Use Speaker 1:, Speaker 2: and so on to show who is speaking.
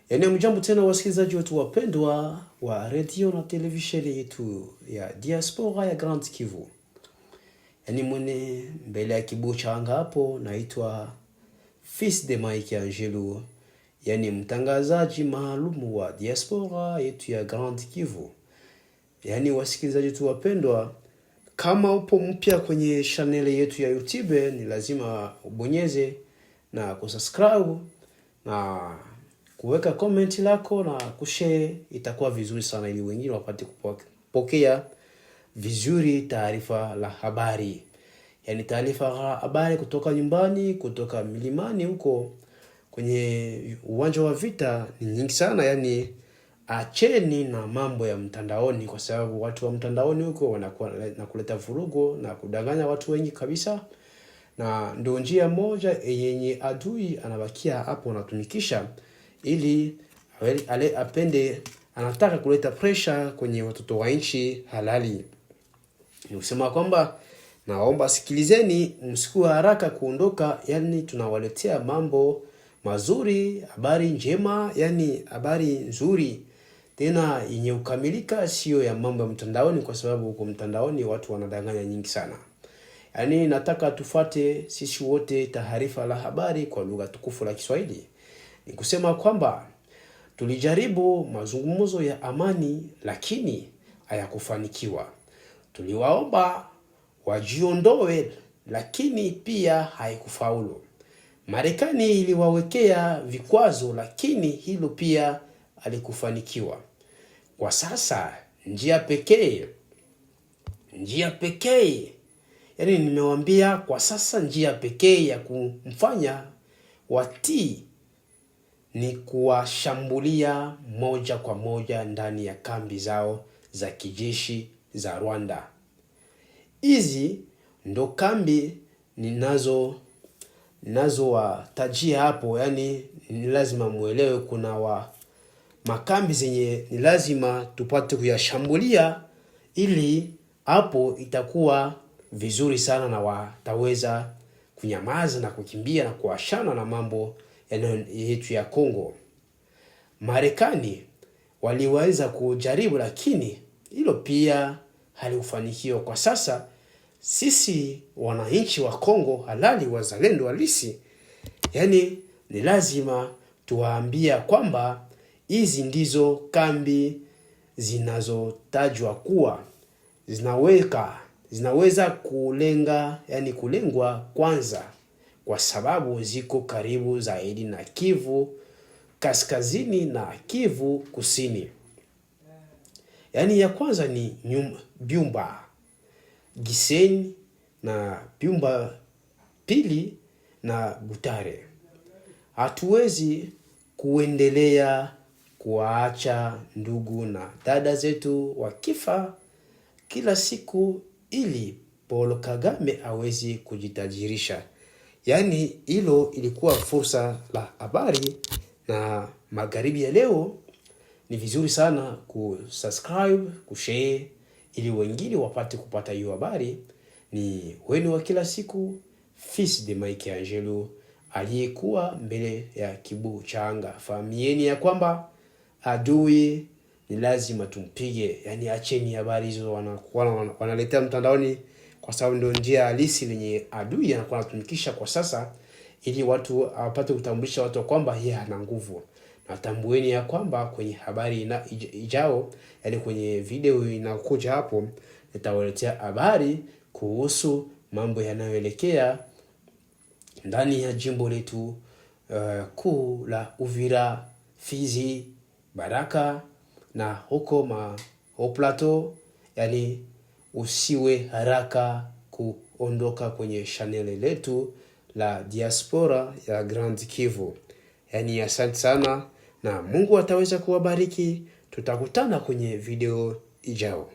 Speaker 1: Yaani mjambo tena wasikilizaji wetu wapendwa wa redio na televisheni yetu ya Diaspora ya Grand Kivu. Yaani mwene mbele ya kibuyu cha anga hapo naitwa Fils de Mike Angelo, yaani mtangazaji maalumu wa diaspora yetu ya Grand Kivu. Yaani wasikilizaji wetu wapendwa, kama upo mpya kwenye channel yetu ya YouTube ni lazima ubonyeze na kusubscribe na kuweka comment lako na kushare, itakuwa vizuri sana ili wengine wapate kupokea vizuri taarifa la habari, yaani taarifa la habari kutoka nyumbani, kutoka milimani huko kwenye uwanja wa vita ni nyingi sana. Yani acheni na mambo ya mtandaoni, kwa sababu watu wa mtandaoni huko wanakuwa na kuleta vurugu na kudanganya watu wengi kabisa, na ndio njia moja yenye adui anabakia hapo anatumikisha ili ale apende, anataka kuleta pressure kwenye watoto wa nchi halali. Ni kusema kwamba naomba sikilizeni, msikuwe haraka kuondoka, yani tunawaletea mambo mazuri, habari njema, yani habari nzuri tena yenye ukamilika, sio ya mambo ya mtandaoni, kwa sababu huko mtandaoni watu wanadanganya nyingi sana. Yani nataka tufate sisi wote taarifa la habari kwa lugha tukufu la Kiswahili. Ni kusema kwamba tulijaribu mazungumzo ya amani lakini hayakufanikiwa. Tuliwaomba wajiondoe lakini pia haikufaulu. Marekani iliwawekea vikwazo lakini hilo pia halikufanikiwa. Kwa sasa njia pekee, yaani nimewambia kwa sasa njia pekee ya kumfanya watii ni kuwashambulia moja kwa moja ndani ya kambi zao za kijeshi za Rwanda. Hizi ndo kambi ninazowatajia hapo, yani ni lazima muelewe kuna wa makambi zenye ni lazima tupate kuyashambulia ili hapo itakuwa vizuri sana na wataweza kunyamaza na kukimbia na kuachana na mambo yetu ya Kongo. Marekani waliweza kujaribu, lakini hilo pia halikufanikiwa. Kwa sasa sisi wananchi wa Kongo halali, wazalendo halisi, yani ni lazima tuwaambia kwamba hizi ndizo kambi zinazotajwa kuwa zinaweza kulenga, yani kulengwa kwanza, kwa sababu ziko karibu zaidi na Kivu Kaskazini na Kivu Kusini. Yaani ya kwanza ni Byumba Gisenyi na Byumba pili na Butare. Hatuwezi kuendelea kuwaacha ndugu na dada zetu wakifa kila siku ili Paul Kagame aweze kujitajirisha. Yaani hilo ilikuwa fursa la habari na magharibi ya leo. Ni vizuri sana kusubscribe, kushare ili wengine wapate kupata hiyo habari. Ni wenu wa kila siku Fils de Mike Angelo aliyekuwa mbele ya kibu cha anga. Fahamieni ya kwamba adui ni lazima tumpige, yaani acheni habari hizo wanaletea mtandaoni, kwa sababu ndio njia halisi lenye adui anakuwa anatumikisha kwa sasa, ili watu wapate kutambulisha watu kwamba yeye ana nguvu. Na tambueni ya kwamba kwenye habari ijao, yaani kwenye video inakuja hapo, nitawaletea habari kuhusu mambo yanayoelekea ndani ya jimbo letu kuu la Uvira, Fizi, Baraka na huko ma Haut Plateau. Yani usiwe haraka kuondoka kwenye channel letu la Diaspora ya Grand Kivu. Yani asante sana na Mungu ataweza kuwabariki. Tutakutana kwenye video ijao.